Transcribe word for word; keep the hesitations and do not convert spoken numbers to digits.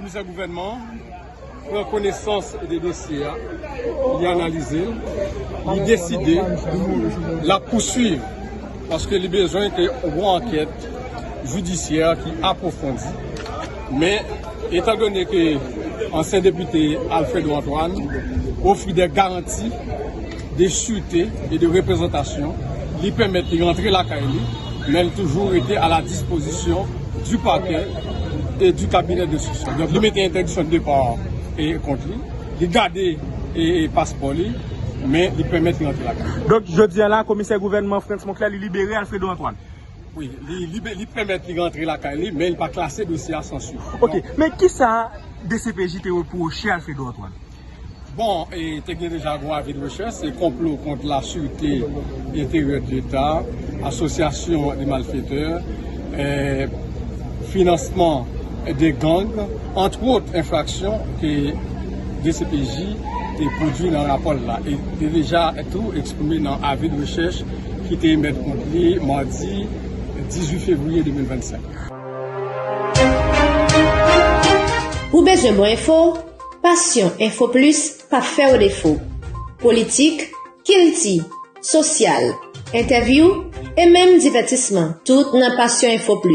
Komisè gouvènman pran konesans de dosye a, li analize l, li deside l ap pouswiv, paske li bezwen ke yon ankèt jidisyè ki apwofondi. Men, etandone ke ansyen depite Alfredo Antoine ofri de garanti de sirte e de reprezantasyon, li pèmèt li rantre lakay li, men li toujou rete a la dispozisyon du parquet et du cabinet d'instruction. Donk, li mete entèdiksyon de depa e kont li, li gade e, e paspò li, men li pèmèt li rantre lakay li. Donk, jodi a la, komisè gouvènman Frantz Monclair, li libere Alfredo Antoine. Wi, li, li, li pèmèt li rantre lakay li, men li pa klase dosye a san suit. Ok, men kisa D C P J te repwoche Alfredo Antoine? Bon, e te gen deja yon avi de rechèch, se konplo kont la sûreté intérieure de l'État, asosyasyon de malfetè, e, finansman de gang, antwòt enfraksyon ke D C P J te pwodui nan rapò l la. E te deja tou eksprime nan avi de rechèch ki te emèt kont li madi dizuit fevriye de mil vennsenk. Ou bezwen bon enfo? Passion Info Plus p ap fè w defo. Politik, kilti, sosyal, entèvyou e menm divètisman, tout nan Passion Info Plus.